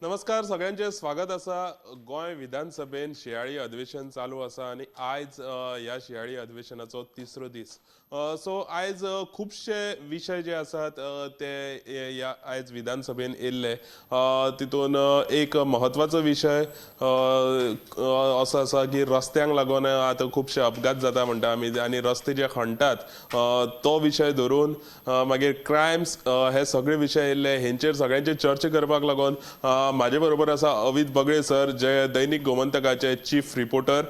नमस्कार, सगळ्यांचे स्वागत आसा. गोंय विधानसभेन शियाळी अधिवेशन चालू आसा आनी आयज ह्या शियाळी अधिवेशनाचो तिसरो दीस. सो आयज खुबशे विशय जे आसात ते ह्या आयज विधानसभेन येयल्ले. तितून एक म्हत्वाचो विशय असो आसा की रस्त्यांक लागून आतां खुबशे अपघात जाता म्हणटा आमी आनी रस्ते जे खणटात तो विशय धरून, मागीर क्रायम्स, हे सगळे विशय येयल्ले. हेंचेर सगळ्यांचेर चर्चा करपाक लागून म्हाजे बरोबर आसा अवीत बगळे सर, जे दैनिक गोमंतकाचे चीफ रिपोर्टर.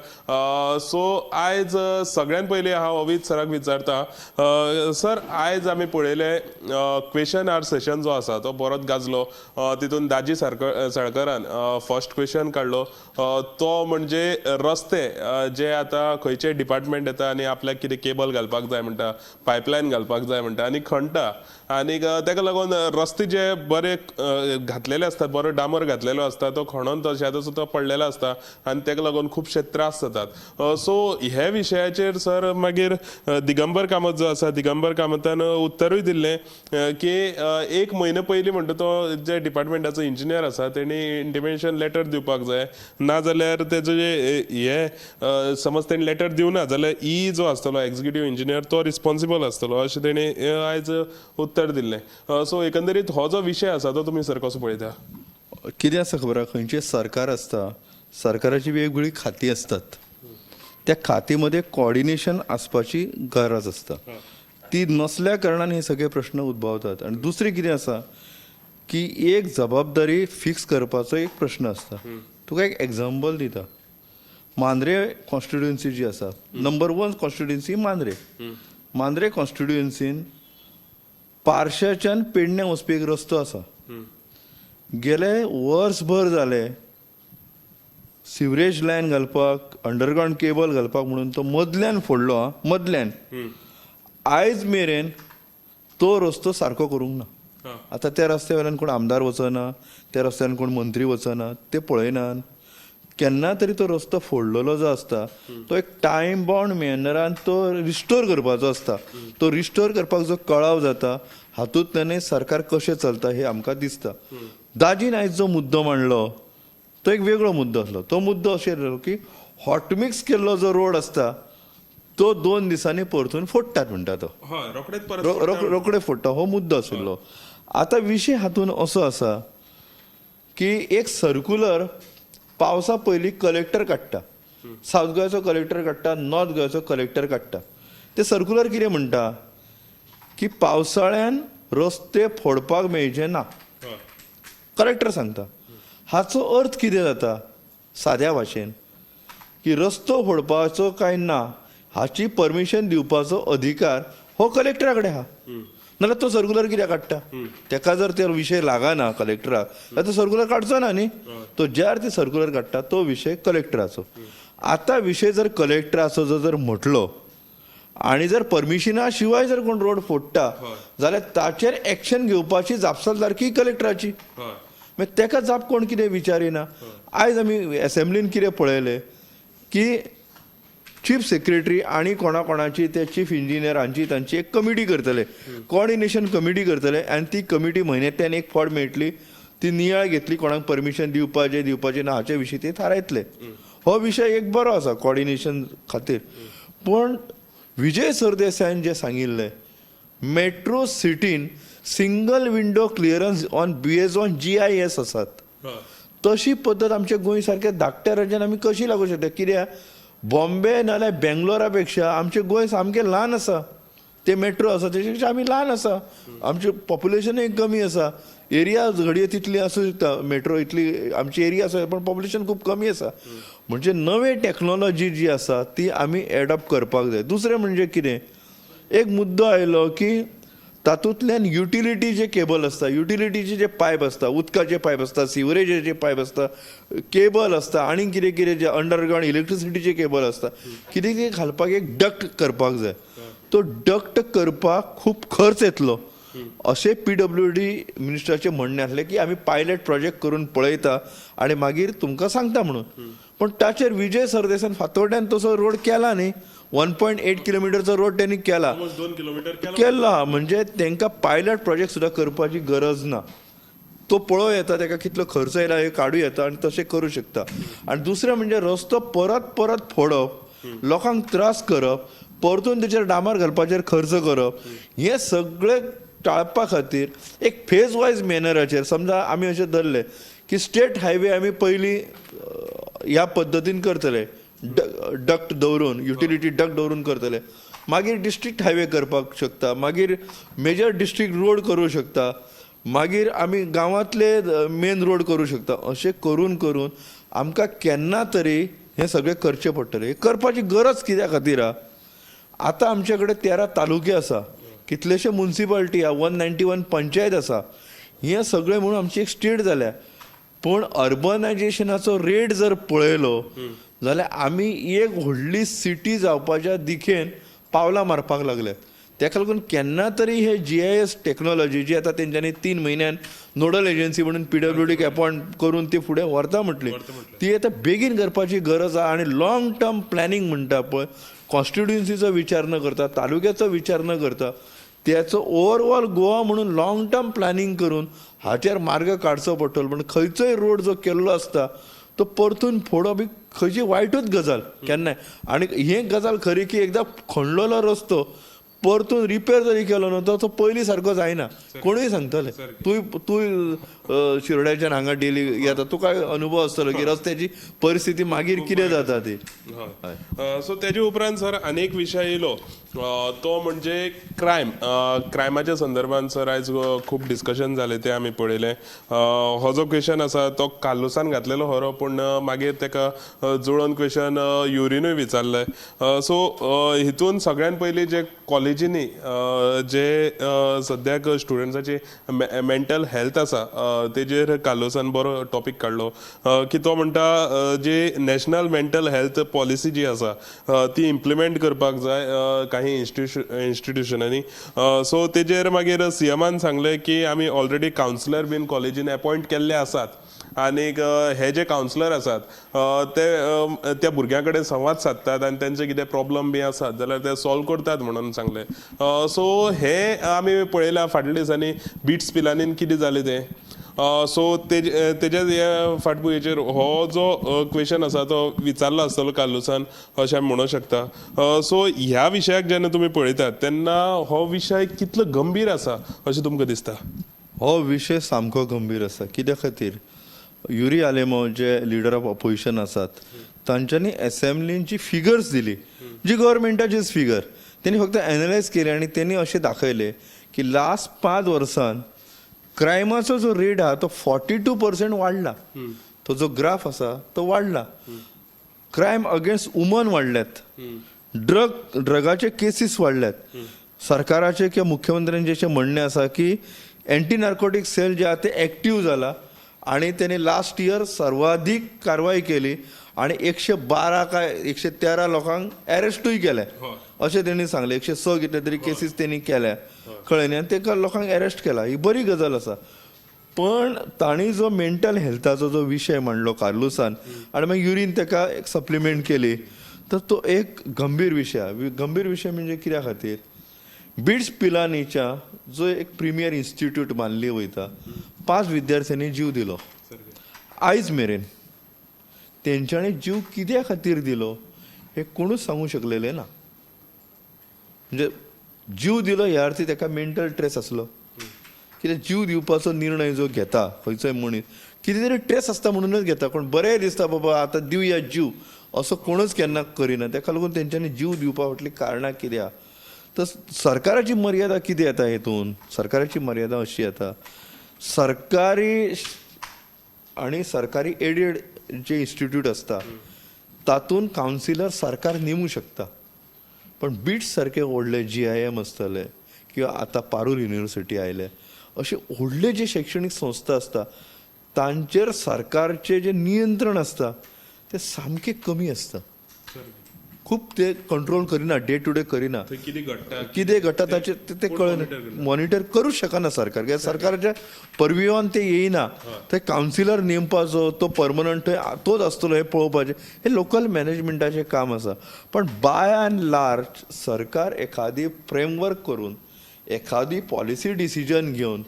सो आयज सगळ्यात पयलीं हांव अवीत सराक विचारता, सर, आयज आमी पळयलें, क्वेशन our session जो आसा तो बरोच गाजलो. तितून दाजी साळकरान फर्स्ट क्वेशन काडलो, तो म्हणजे रस्ते जे आतां खंयचे डिपार्टमेंट येता आनी आपल्याक कितें केबल घालपाक जाय म्हणटा, पायपलायन घालपाक जाय म्हणटा आनी खणटा आनी ताका लागून रस्ते जे बरे घातलेले आसतात, बरो डांबर घातलेलो आसता, तो खणोन तशें तसो तो पडलेलो आसता आनी ताका लागून खुबशे त्रास जातात. सो ह्या विशयाचेर सर, मागीर दिगंबर कामत जो आसा, दिगंबर कामतान उत्तरूय दिल्लें की एक म्हयनो पयलीं म्हणटा तो जे डिपार्टमेंटाचो इंजिनियर आसा तेणी इंटिमेशन लेटर दिवपाक जाय, ना जाल्यार तेजो जे हे समज तेणी लेटर दिवना जाल्यार ई जो आसतलो, एक्झिक्युटीव इंजिनियर, तो रिस्पॉन्सिबल आसतलो अशें तेणी आयज उत्तर दिल्लें. सो एकंदरीत हो जो विशय आसा तो तुमी सर कसो पळयता? कितें आसा खबर आहा, खंयचें सरकार आसता, सरकाराची वेगवेगळी खातीं आसतात. त्या खातीमध्ये कॉर्डिनेशन आसपाची गरज आसता. ती नसल्या कारणान हे सगळे प्रश्न उद्भवतात. आनी दुसरें कितें आसा की एक जबाबदारी फिक्स करपाचो एक प्रश्न आसता. तुका एक एग्जाम्पल दिता. मांद्रे कॉन्स्टिट्युएन्सी जी आसा, number one constituency Mandrem. Mandrem कॉन्स्टिट्युएन्सीन पारशाच्यान पेडण्यां वचपी एक रस्तो आसा. गेले वर्सभर जाले, सिवरेज लायन घालपाक, अंडरग्रावंड केबल घालपाक म्हणून तो मदल्यान फोडलो आं, मदल्यान. आयज मेरेन तो रस्तो सारको करूंक ना. आतां त्या रस्त्या वयल्यान कोण आमदार वचना, त्या रस्त्यान कोण मंत्री वचना, ते पळयनात. केन्ना तरी तो रस्तो फोडलेलो जो आसता तो एक टायम बाउंड मॅनरान तो रिस्टोर करपाचो आसता. तो रिस्टोर करपाक जो कळाव जाता, हातूंतल्यानय सरकार कशें चलता हें आमकां दिसता. दाजीन आयज जो मुद्दो मांडलो तो एक वेगळो मुद्दो आसलो. तो मुद्दो अशें आसलो की हॉटमिक्स केल्लो जो रोड आसता तो 2 दिसांनी परतून फोडटात म्हणटा तो. हय, रोखडेच परत. रोखडे फोडटा हो मुद्दो आशिल्लो. आतां विशय हातून असो आसा की एक सर्कुलर पावसा पयलीं कलेक्टर काडटा, सावथ गोंयचो कलेक्टर काडटा, नॉर्थ गोंयचो कलेक्टर काडटा. ते सर्कुलर कितें म्हणटा की पावसाळ्यान रस्ते फोडपाक मेळचे ना. कलेक्टर सांगता. हाचो अर्थ कितें जाता साद्या भाशेन की रस्तो फोडपाचो काय ना हाची परमिशन दिवपाचो अधिकार हो कलेक्टरा कडेन आहा. नाल्यार तो सर्कुलर कित्याक काडटा? तेका जर ते विशय लागना कलेक्टराक जाल्यार तो सर्कुलर काडचो ना न्ही. तो ज्या ते सर्कुलर काडटा तो विशय कलेक्टराचो. आतां विशय जर कलेक्टराचो जो जर म्हटलो आनी जर परमिशना शिवाय जर कोण रोड फोडटा जाल्यार ताचेर एक्शन घेवपाची जापसालदारकी कलेक्टराची. मागीर तेका जाप कोण कितें विचारिना. आयज आमी एसेंब्लीन कितें पळयलें की चीफ सेक्रेटरी आनी कोणा कोणाची ते चीफ इंजिनियर हांची तांची एक कमिटी करतले, कॉर्डिनेशन कमिटी करतले आनी ती कमिटी म्हयन्यांतल्यान एक फावट मेळटली, ती नियाळ घेतली, कोणाक परमिशन दिवपाचें, दिवपाचें ना हाचे विशीं ते थारायतले. हो विशय एक बरो आसा कॉर्डिनेशन खातीर. पूण विजय सरदेसायान जें सांगिल्लें, मेट्रो सिटीन single window clearance on based on GIS आसात, तशी पद्दत आमच्या गोंय सारक्या धाकट्या राज्यान आमी कशी लागू शकता? कित्याक बॉम्बे नाल्यार बेंगलोरा पेक्षा आमचें गोंय सामकें ल्हान आसा. ते मेट्रो आसा तेजे पेक्षा आमी ल्हान आसा, आमचें पॉप्युलेशनूय कमी आसा. एरिया घडये तितली आसूं शकता, मेट्रो इतली आमची एरिया आसा, पण पॉप्युलेशन खूब कमी आसा. म्हणजे नवे टॅक्नोलॉजी जी आसा ती आमी एडॉप्ट करपाक जाय. दुसरें म्हणजे कितें, एक मुद्दो आयलो की तातूंतल्यान युटिलिटीचे केबल आसता, युटिलिटीचे जे पायप आसता, उदकाचे पायप आसता, सिवरेजाचे पायप आसता, केबल आसता आनी कितें कितें जे अंडरग्रावंड इलेक्ट्रिसिटीचे केबल आसता, कितें कितें घालपाक एक डक्ट करपाक जाय. तो डक्ट करपाक खूब खर्च येतलो अशें पीडब्ल्यूडी मिनिस्टराचें म्हणणें आसलें की आमी पायलट प्रोजेक्ट करून पळयता आनी मागीर तुमकां सांगता म्हणून. पण ताचेर विजय सरदेसान फातोड्ड्यान तसो रोड केला न्ही. 1.8 किलोमिटरचो रोड त्यांनी केला. 2 किलोमीटर केला. केला म्हणजे तांकां पायलट प्रोजेक्ट सुद्दां करपाची गरज ना. तो पळोवं येता, ताका कितलो खर्च येयला हे काडूं येता आनी तशें करूं शकता. आनी दुसरें म्हणजे रस्तो परत परत फोडप, लोकांक त्रास करप, परतून तेचेर डांबर घालपाचेर खर्च करप, हें सगळें टाळपा खातीर एक फेज वायज मॅनराचेर समजा आमी अशें धरलें की स्टेट हायवे आमी पयलीं ह्या पद्दतीन करतले, डक्ट दवरून, युटिलिटी डक्ट दवरून करतले, मागीर डिस्ट्रिक्ट हायवे करपाक शकता, मागीर मेजर डिस्ट्रिक्ट रोड करूं शकता, मागीर आमी गांवांतले मेन रोड करूं शकता. अशें करून करून आमकां केन्ना तरी हें सगळें करचें पडटलें. हें करपाची गरज कित्या खातीर आहा? आतां आमचे कडेन 13 तालुके आसा, कितलेशे मुन्सिपाल्टी आहा, 191 पंचायत आसा, हें सगळें म्हणून आमची एक स्टेट जाल्या. पूण अर्बनायजेशनाचो रेट जर पळयलो जाल्यार आमी एक व्हडली सिटी जावपाच्या दिकेन पावलां मारपाक लागले. ताका लागून केन्ना तरी हे GIS technology जी आतां तेंच्यांनी 3 म्हयन्यान नोडल एजन्सी म्हणून PWDक एपॉयंट करून ती फुडें व्हरता म्हटली, ती आतां बेगीन करपाची गरज आहा. आनी लाँग टर्म प्लॅनिंग म्हणटा पळय, कॉन्स्टिट्युएन्सीचो विचार न करता, तालुक्याचो विचार न करता, त्याचो ओवरऑल गोवा म्हणून लाँग टर्म प्लॅनिंग करून हाचेर मार्ग काडचो पडटलो. पण खंयचोय रोड जो केल्लो आसता तो परतून फोडप ही खंयची वायटूच गजाल केन्नाय. आनी ही गजाल खरी की एकदां खणलेलो रस्तो परतून रिपेर जरी केलो न्हू तो पयलीं सारको जायना. कोणूय सांगतले, तूं शिरोड्याच्यान हांगा डेली येता, तुका अनुभव आसतलो की रस्त्याची परिस्थिती मागीर कितें जाता ती. सो तेजे उपरांत सर आनी एक विशय येयलो तो म्हणजे क्रायम. क्रायमाच्या संदर्भात सर आयज खूब डिस्कशन जालें तें आमी पळयलें. हो जो क्वेशन आसा तो कार्लुसान घातलेलो खरो, पूण मागीर ताका जुळोवन क्वेशन युरिनूय विचारलें. सो हितून सगळ्यान पयलीं जे कॉलेजींनी जे सद्याक स्टुडंट्साची मेंटल हेल्थ आसा तेजेर कार्लुसान बरो टॉपीक काडलो की तो म्हणटा जी नॅशनल मेंटल हेल्थ पॉलिसी जी आसा ती इम्प्लिमेंट करपाक जाय काही इन्स्टिट्युशनांनी. सो तेजेर मागीर सीएमान सांगलें की आमी ऑलरेडी कावन्सिलर बीन कॉलेजीन एपॉयंट केल्ले आसात आनीक हे जे कावन्सिलर आसात ते त्या भुरग्यां कडेन संवाद सादतात आनी तेंचे कितें प्रॉब्लम बी आसात जाल्यार ते सॉल्व करतात म्हणून सांगलें. सो हे आमी पळयलां फाटल्या दिसांनी बिट्स पिलानीन कितें जालें तें. सो तेज्या हे फाटभुंयेचेर हो जो क्वेशन आसा तो विचारलो आसतलो कार्लुसान अशें आमी म्हणूंक शकता. सो ह्या विशयाक जेन्ना तुमी पळयतात तेन्ना हो विशय कितलो गंभीर आसा अशें तुमकां दिसता? हो विशय सामको गंभीर आसा. कित्या खातीर युरी आलेमो जे लिडर ऑफ ऑपोजिशन आसात तांच्यांनी एसेंब्लींची फिगर्स दिली, जी गव्हर्मेंटाचीच फिगर, तेणी फक्त एनलायज केली आनी तेणी अशें दाखयलें की लास्ट 5 वर्सान क्रायमाचो जो रेट आहा तो 42% वाडला, तो जो ग्राफ आसा तो वाडला. क्रायम अगेन्स्ट वुमन वाडल्यात, ड्रगाचे केसीस वाडल्यात. सरकाराचे किंवा मुख्यमंत्र्यांचे अशें म्हणणें आसा की एंटी नार्कोटीक सेल जे आहा ते एक्टीव जाला आनी तेणी लास्ट इयर सर्वाधीक कारवाय केली आनी 112 काय 113 लोकांक एरेस्टूय केले अशें तेणी सांगलें. 106 कितले तरी केसीस तेणी केल्या, कळ्ळें न्ही, आनी तेका लोकांक एरेस्ट केला. ही बरी गजाल आसा. पण तांणी जो मेंटल हेल्थाचो जो विशय मांडलो कार्लुसान आनी मागीर युरीन ताका एक सप्लिमेंट केली, तर तो एक गंभीर विशय. गंभीर विशय म्हणजे कित्या खातीर बिट्स पिलानीच्या जो एक प्रिमियर इन्स्टिट्यूट मानली वयता, 5 विद्यार्थ्यांनी जीव दिलो. आयज मेरेन तेंच्यांनी जीव कित्या खातीर दिलो हे कोणूच सांगूंक शकलेले ना. म्हणजे जीव दिलो ह्या अर्थी ताका मेंटल स्ट्रेस आसलो. कित्याक जीव दिवपाचो निर्णय जो घेता खंयचोय मनीस कितें तरी स्ट्रेस आसता म्हणूनच घेता. कोण बरें दिसता बाबा आतां दिवया जीव असो कोणूच केन्ना करिना. ताका लागून तेंच्यांनी जीव दिवपा फाटलीं कारणां कितें आहा, तर सरकाराची मर्यादा कितें येता हितून? सरकाराची मर्यादा अशी येता, सरकारी आनी सरकारी एडेड जे इन्स्टिट्यूट आसता तातूंत कावन्सिलर सरकार नेमूं शकता, पण बिट्स सारके व्हडले GIM आसतले किंवा आतां पारूल युनिवर्सिटी आयले, अशे व्हडले जे शैक्षणीक संस्था आसता तांचेर सरकारचें जें नियंत्रण आसता तें सामकें कमी आसता. खूब ते कंट्रोल करिना, डे टू डे करिना, कितें घडटा कितें घडटा ताचेर ते कळना, मॉनिटर करूंक शकना सरकार, कित्याक सरकाराच्या परविवान ते येयना. ते कावन्सिलर नेमपाचो तो परमनंट थंय तोच आसतलो हें पळोवपाचें हें लोकल मॅनेजमेंटाचें काम आसा. पण बाय अँड लार्ज सरकार एखादी फ्रेमवर्क करून एखादी पॉलिसी डिसिजन घेवन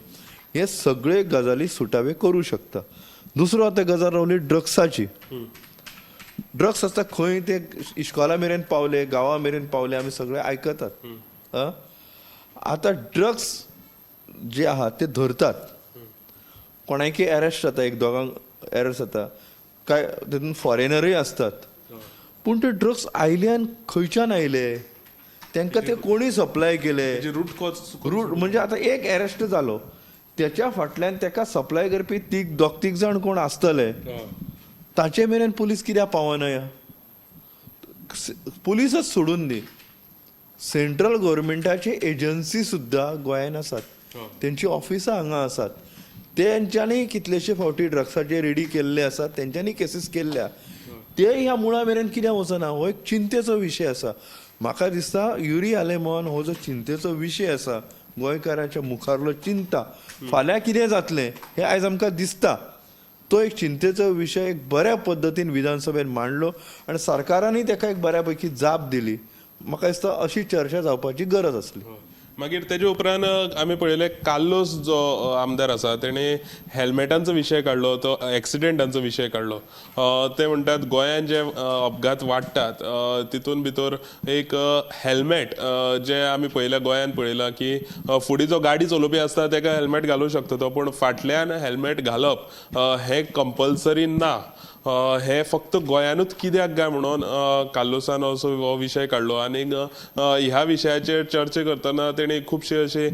हे सगळे गजाली सुटावे करूं शकता. दुसरो आतां गजाल रावली ड्रग्साची. ड्रग्स आसता खंय ते इश्कोला मेरेन पावले, गांवा मेरेन पावले, आमी सगळे आयकतात. आं, आतां ड्रग्स जे आहा ते धरतात, कोणायकी अरेस्ट जाता, एक दोगांक अरेस्ट जाता, काय तितून फॉरेनरूय आसतात. पूण ते ड्रग्स आयले आनी खंयच्यान आयले, तांकां ते कोणी सप्लाय केले, रूट कॉज रूट म्हणजे आतां एक अरेस्ट जालो त्याच्या फाटल्यान ताका सप्लाय करपी तीग दोग तीग जाण कोण आसतले, ताचे मेरेन पुलीस कित्याक पावना? पुलीसच सोडून दी, सेंट्रल गव्हर्मेंटाची एजन्सी सुद्दां गोंयान आसात, तेंची ऑफिसां हांगा आसात, तेंच्यांनी कितलेशे फावटी ड्रग्साचे रेडी केल्ले आसात, तेंच्यांनी केसीस केल्ल्या, ते ह्या मुळा मेरेन कित्याक वचना? हो एक चिंतेचो विशय आसा. म्हाका दिसता युरी आलेमॉन हो जो चिंतेचो विशय आसा, गोंयकारांच्या मुखारलो चिंता, फाल्यां कितें जातलें हें आयज आमकां दिसता, तो एक चिंतेचो विशय एक बऱ्या पद्दतीन विधानसभेन मांडलो आनी सरकारानूय ताका एक बऱ्या पैकी जाप दिली. म्हाका दिसता अशी चर्चा जावपाची गरज आसली. मागीर तेजे उपरांत आमी पळयलें कार्लोस जो आमदार आसा तेणे हेल्मेटांचो विशय काडलो, तो एक्सिडेंटांचो विशय काडलो. ते म्हणटात गोंयांत जे अपघात वाडटात तितून भितर एक हेल्मेट जे आमी पळयलां, गोंयांत पळयलां की फुडें जो गाडी चलोवपी आसता ताका हेल्मेट घालूंक शकता तो, पूण फाटल्यान हेल्मेट घालप हें कंपल्सरी ना, हें फक्त गोंयानूच कित्याक काय म्हणून कार्लोसान असो हो विशय काडलो. आनी ह्या विशयाचेर चर्चा करतना तेणी खुबशे अशे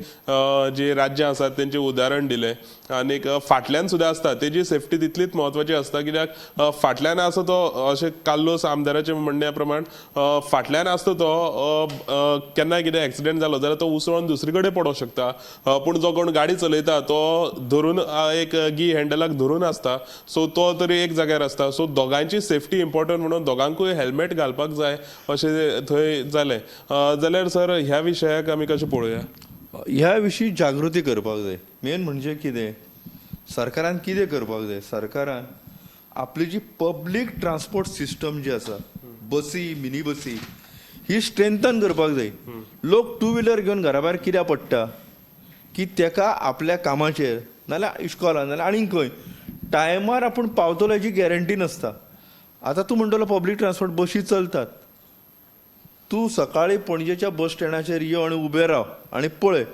जी राज्यां आसात तेंचें उदाहरण दिलें. आनीक फाटल्यान सुद्दां आसता तेजी सेफ्टी तितलीच म्हत्वाची आसता, कित्याक फाटल्यान आसा तो अशें कार्लोस आमदाराच्या म्हणण्या प्रमाण फाटल्यान आसता तो केन्नाय कितें एक्सिडेंट जालो जाल्यार तो उसळोन दुसरी कडेन पडोंक शकता, पूण जो कोण गाडी चलयता तो धरून एक गी हँडलाक धरून आसता, सो तो तरी एक जाग्यार आसता. सो दोगांयची सेफ्टी इम्पॉर्टंट म्हणून दोगांकूय हेल्मेट घालपाक जाय अशें थंय जालें. जाल्यार सर ह्या विशयाक आमी कशें पळोवया? ह्या विशीं जागृती करपाक जाय. मेन म्हणजे कितें, सरकारान कितें करपाक जाय, सरकारान आपली जी पब्लीक ट्रान्सपोर्ट सिस्टम जी आसा, बसी, मिनी बसी, ही स्ट्रेंथन करपाक जाय. लोक टू व्हिलर घेवन घरा भायर कित्याक पडटा की तेका आपल्या कामाचेर नाल्यार इश्कोलान नाल्यार आनीक खंय टायमार आपूण पावतलो हेजी गॅरंटी नासता. आतां तूं म्हणटलो पब्लीक ट्रान्सपोर्ट बशी चलतात, तूं सकाळीं पणजेच्या बस स्टँडाचेर यो आनी उबें राव आनी पळय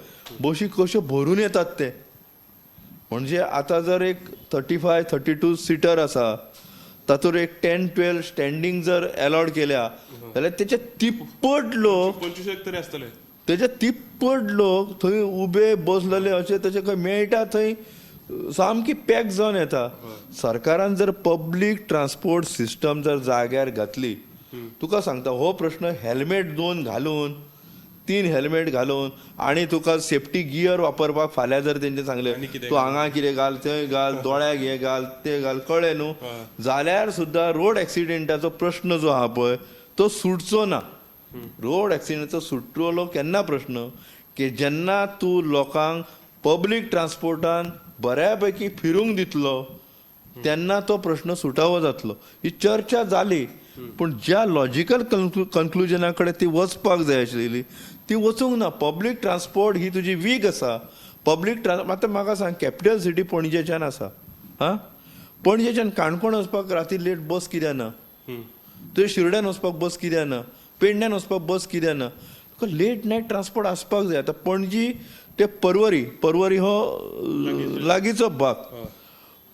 बशी कश्यो भरून येतात ते. म्हणजे आतां जर एक 35 32 सिटर आसा तातूंत एक 10 12 स्टँडींग जर एलॉट केल्या जाल्यार तेचे तिप्पट लोक, 25 तरी आसतले, तेजे तिप्पट लोक थंय उबे बसलेले अशे तशे खंय मेळटा थंय सामकी पॅक जावन येता. सरकारान जर पब्लीक ट्रान्सपोर्ट सिस्टम जर जाग्यार घातली, तुका सांगता हो प्रश्न हेल्मेट 2 घालून 3 हेल्मेट घालून आनी तुका सेफ्टी गियर वापरपाक फाल्यां जर तेंचे सांगलें तूं हांगा कितें घाल थंय घाल दोळ्याक हें घाल तें घाल, कळ्ळें न्हू, जाल्यार सुद्दां रोड एक्सिडेंटाचो प्रश्न जो आहा पळय तो सुटचो ना. रोड एक्सिडेंटाचो सुटलो केन्ना प्रश्न की जेन्ना तूं लोकांक पब्लीक ट्रान्सपोर्टान बऱ्या पैकी फिरूंक दितलो तेन्ना तो प्रश्न सुटावो जातलो. ही चर्चा जाली पूण ज्या लॉजिकल कन्क्लुजना कडेन ती वचपाक जाय आशिल्ली ती वचूंक ना. पब्लीक ट्रान्सपोर्ट ही तुजी वीक आसा. पब्लीक आतां म्हाका सांग, कॅपिटल सिटी पणजेच्यान आसा, आं, पणजेच्यान काणकोण वचपाक राती लेट बस कित्याक ना, तुवें शिर्ड्यान वचपाक बस कित्याक ना, पेडण्यान वचपाक बस कित्याक ना, तुका लेट नायट ट्रान्सपोर्ट आसपाक जाय. आतां पणजी ते परवरी, परवरी हो लागींचो भाग,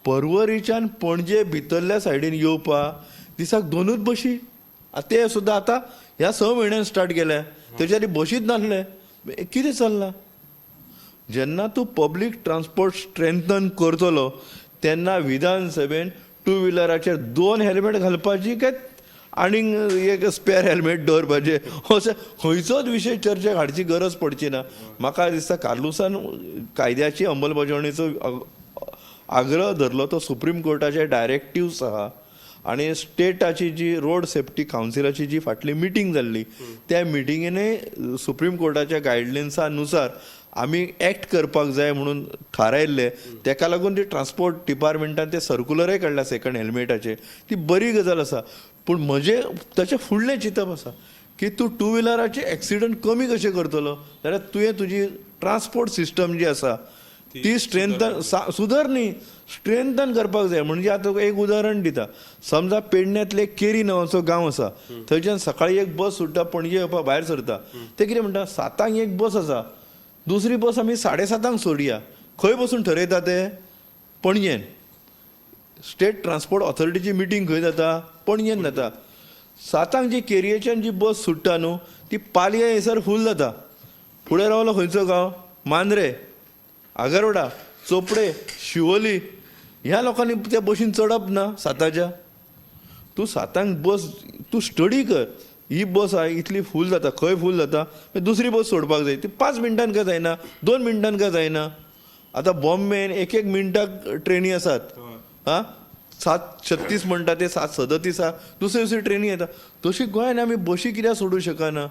परवरीच्यान पणजे भितरल्या सायडीन येवपाक दिसाक 2 बशी, ते सुद्दां आतां ह्या 6 म्हयन्यान स्टार्ट केल्या, तेच्या आदी बशीच नासले. कितें चल्लां? जेन्ना तूं पब्लीक ट्रान्सपोर्ट स्ट्रेंथन करतलो तेन्ना विधानसभेन टू व्हिलराचेर 2 हेल्मेट घालपाची काय आनीक एक स्पेर हेल्मेट दवरपाचें, अशें खंयचोच विशय चर्चेक हाडची गरज पडची ना. म्हाका दिसता कार्लुसान कायद्याची अंमलबजावणीचो आग्रह धरलो तो सुप्रीम कोर्टाचे डायरेक्टिव्स आहा आनी स्टेटाची जी रोड सेफ्टी कावन्सिलाची जी फाटली मिटींग जाल्ली त्या मिटिंगेनय सुप्रीम कोर्टाच्या गायडलायन्सा नुसार आमी एक्ट करपाक जाय म्हणून थारायल्लें. तेका लागून ती ट्रान्सपोर्ट डिपार्टमेंटान ते सर्कुलरय काडला सेकंड हेल्मेटाचे, ती बरी गजाल आसा. पूण म्हजें ताचें फुडलें चिंतप आसा की तूं टू व्हिलराचे एक्सिडंट कमी कशें करतलो जाल्यार तुवें तुजी ट्रान्सपोर्ट सिस्टम जी आसा ती स्ट्रेंथन सुदर न्ही, स्ट्रेंथन करपाक जाय. म्हणजे आतां एक उदाहरण दिता, समजा पेडण्यांतले केरी नांवाचो गांव आसा, थंयच्यान सकाळी एक बस सुट्टा पणजे येवपाक भायर सरता. ते कितें म्हणटा, 7 एक बस आसा, दुसरी बस आमी 7:30 सोडया. खंय बसून ठरयता ते? पणजेन. स्टेट ट्रान्सपोर्ट ऑथॉरिटीची मिटींग खंय जाता? पणजेन जाता. 7 जी केरयेच्यान जी बस सुट्टा न्हू ती पालये थंयसर फूल जाता. फुडें रावलो खंयचो गांव? मांद्रे, आगरवाडा, चोपडे, शिवोली ह्या लोकांनी त्या बशीन चडप ना 7च्या. तूं 7 बस तूं स्टडी कर, ही बस आहा इतली फूल जाता, खंय फूल जाता दुसरी बस सोडपाक जाय, ती 5 मिनटान काय जायना, 2 मिनटान काय जायना. आतां बॉम्बेन 1-1 मिनटाक ट्रेनी आसात, आं 7:36 म्हणटा ते 7:37 दुसरी दुसरी ट्रेनी येता. तशी गोंयान आमी बशी कित्याक सोडूं शकना?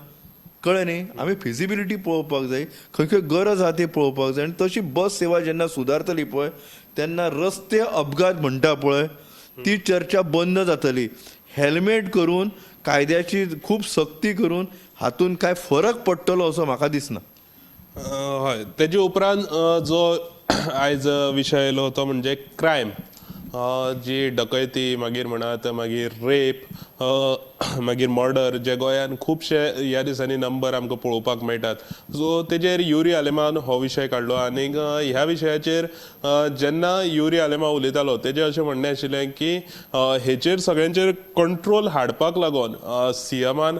कळ्ळें न्ही? आमी फिजिबिलिटी पळोवपाक जाय, खंय खंय गरज आहा ती पळोवपाक जाय. आनी तशी बस सेवा जेन्ना सुदारतली पळय तेन्ना रस्ते अपघात म्हणटा पळय ती चर्चा बंद जातली. हेल्मेट करून कायद्याची खूब सक्ती करून हातून काय फरक पडटलो असो म्हाका दिसना. हय, तेजे उपरांत जो आयज विशय येयलो तो म्हणजे क्रायम, जी डकैती, मागीर म्हणात मागीर रेप, मागीर मर्डर, जे गोंयान खुबशे ह्या दिसांनी नंबर आमकां पळोवपाक मेळटात. सो तेजेर युरी आलेमान हो विशय काडलो आनीक ह्या विशयाचेर जेन्ना युरी आलेमांव उलयतालो तेजें अशें म्हणणें आशिल्लें की हेचेर सगळ्यांचेर कंट्रोल हाडपाक लागून सीएमान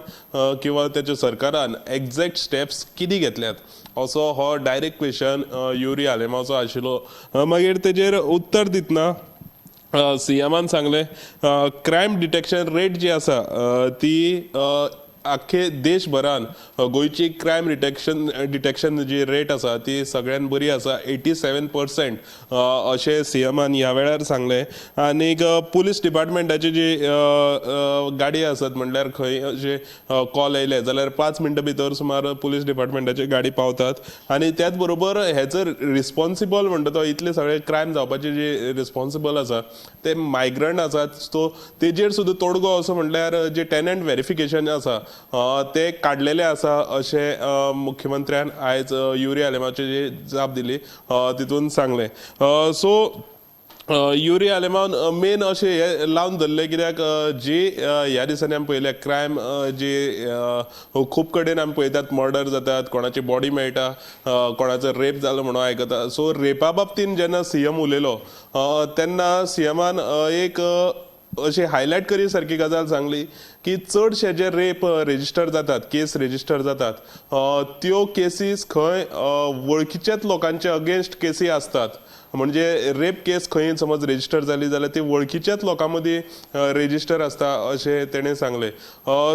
किंवा तेच्या सरकारान एग्जॅक्ट स्टेप्स कितें घेतल्यात असो हो डायरेक्ट क्वेश्चन युरी आलेमांवचो आशिल्लो. मागीर तेजेर उत्तर दितना सीएमान सांगलें क्रायम डिटेक्शन रेट जी आसा ती आख्खे देशभरान गोंयची क्रायम डिटेक्शन जी रेट आसा ती सगळ्यान बरी आसा, 87% अशें सीएमान ह्या वेळार सांगलें. आनीक पुलीस डिपार्टमेंटाची जी गाडी आसत म्हणल्यार खंय अशें कॉल येयले जाल्यार 5 मिनटां भितर सुमार पुलीस डिपार्टमेंटाची गाडी पावतात. आनी त्याच बरोबर हेचो रिस्पोन्सिबल म्हणटा तो इतले सगळे क्रायम जावपाची जी रिस्पोन्सिबल आसा ते मायग्रंट आसात, सो तेजेर सुद्दां तोडगो असो म्हणल्यार जे टेनंट वेरिफिकेशन आसा ते काडलेले आसा अशें मुख्यमंत्र्यान आयज युरी आलेमांवची जी जाप दिली तितून सांगलें. सो युरी आलेमांवन मेन अशें हें लावन धरलें कित्याक जी ह्या दिसांनी आमी पळयल्या क्रायम जी खूब कडेन आमी पळयतात, मर्डर जातात, कोणाची बॉडी मेळटा, कोणाचो रेप जालो म्हणून आयकता. सो रेपा बाबतीन जेन्ना सीएम उलयलो तेन्ना सीएमान एक अशी हायलायट करी सारकी गजाल सांगली की चडशे जे रेप रेजिस्टर जातात, केस रेजिस्टर जातात, त्यो केसीस खंय वळखीच्याच लोकांचे अगेन्स्ट केसी आसतात. म्हणजे रेप केस खंय समज रेजिस्टर जाली जाल्यार ती वळखीच्याच लोकां मदीं रेजिस्टर आसता अशें तेणें सांगलें.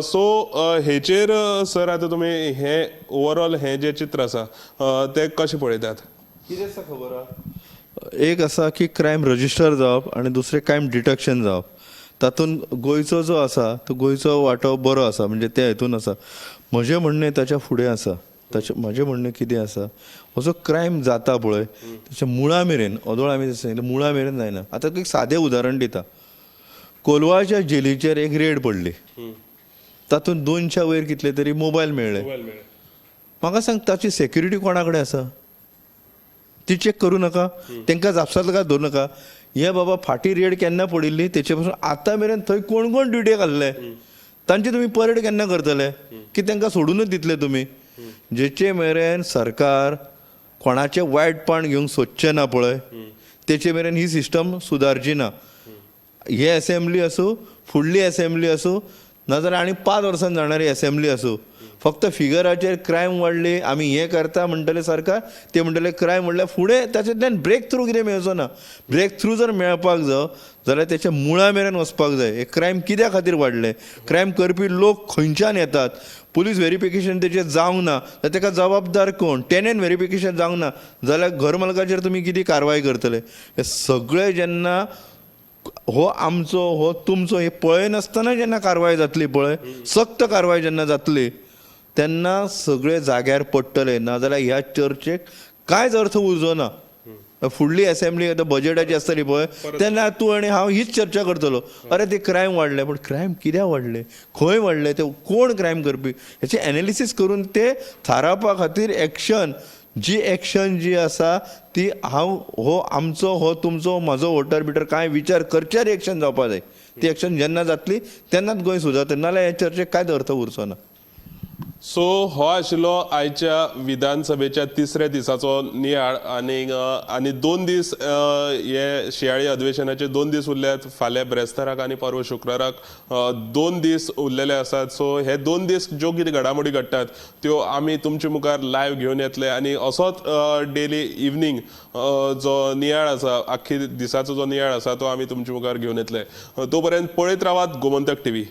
सो हेचेर सर आतां तुमी हें ओवरऑल हें जें चित्र आसा तें कशें पळयतात? कितें आसा खबर आहा, एक आसा की क्रायम रजिस्टर जावप आनी दुसरें क्रायम डिटेक्शन जावप. तातूंत गोंयचो जो आसा तो गोंयचो वांटो बरो आसा, म्हणजे ते हितून आसा. म्हजें म्हणणें ताच्या फुडें आसा, ताचें म्हजें म्हणणें कितें आसा, असो क्रायम जाता पळय ताच्या मुळा मेरेन, ओदोळ आमी सांगिल्लें मुळा मेरेन जायना. आतां एक सादें उदाहरण दिता, कोलवाळच्या जेलीचेर एक रेड पडली, तातूंत 200 वयर कितले तरी मोबायल मेळ्ळे. म्हाका सांग ताची सेक्युरिटी कोणा कडेन आसा? ती चॅक करूं नाका? तांकां जापसालदार धरूं नाका? हे बाबा फाटीं रेड केन्ना पडिल्ली तेचे पासून आतां मेरेन थंय कोण कोण ड्युटेक आसले तांची तुमी परेड केन्ना करतले की तांकां सोडूनच दितले तुमी? जेचे मेरेन सरकार कोणाचें वायटपण घेवंक सोदचें ना पळय तेचे मेरेन ही सिस्टम सुदारची ना. ही एसेंब्ली आसूं, फुडली एसेंब्ली आसूं, नाजाल्यार आनी 5 वर्सां जाणारी एसेंब्ली आसूं, फक्त फिगराचेर क्रायम वाडली आमी हें करता म्हणटले सरकार, ते म्हणटले क्रायम वाडल्यार फुडें तातूंतल्यान ब्रेक थ्रू कितें मेळचो ना. ब्रेक थ्रू जर मेळपाक जाय जाल्यार तेच्या मुळा मेरेन वचपाक जाय. हे क्रायम कित्या खातीर वाडले, क्रायम करपी लोक खंयच्यान येतात, पुलीस वेरिफिकेशन तेचें जावंक ना जाल्यार तेका जबाबदार कोण, टेनंट वेरिफिकेशन जावंक ना जाल्यार घर मालकाचेर तुमी कितें कारवाय करतले. हे सगळें जेन्ना हो आमचो हो तुमचो हे पळयनासतना जेन्ना कारवाय जातली पळय, सक्त कारवाय जेन्ना जातली तेन्ना सगळे जाग्यार पडटले, नाजाल्यार ह्या चर्चेक कांयच अर्थ उरचो ना. फुडली एसेंब्ली आतां बजेटाची आसतली पळय तेन्ना तूं आनी हांव हीच चर्चा करतलो, अरे ते क्रायम वाडले, पूण क्रायम कित्याक वाडले, खंय वाडले, ते कोण क्रायम करपी, हेचें एनालिसीस करून ते थारावपा खातीर एक्शन जी एक्शन जी आसा ती हांव हो आमचो हो तुमचो म्हजो वोटर बिटर कांय विचार करच्यार एक्शन जावपा जाय. ती एक्शन जेन्ना जातली तेन्नाच गोंय सुदारतलें, नाजाल्यार हे चर्चेक कांयच अर्थ उरचो ना. सो हो आशिल्लो आयच्या विधानसभेच्या तिसऱ्या दिसाचो नियाळ. आनी आनी 2 दीस हे शियाळी अधिवेशनाचे 2 दीस उरल्यात. फाल्यां ब्रेस्ताराक आनी परवां शुक्राराक 2 दीस उरलेले आसात. सो हे 2 दीस ज्यो कितें घडामोडी घडटात त्यो आमी तुमचे मुखार लायव्ह घेवन येतले. आनी असोच डेली इवनींग जो नियाळ आसा, आख्खी दिसाचो जो नियाळ आसा तो आमी तुमचे मुखार घेवन येतले. तो पर्यंत पळयत रावात गोमंतक टीव्ही.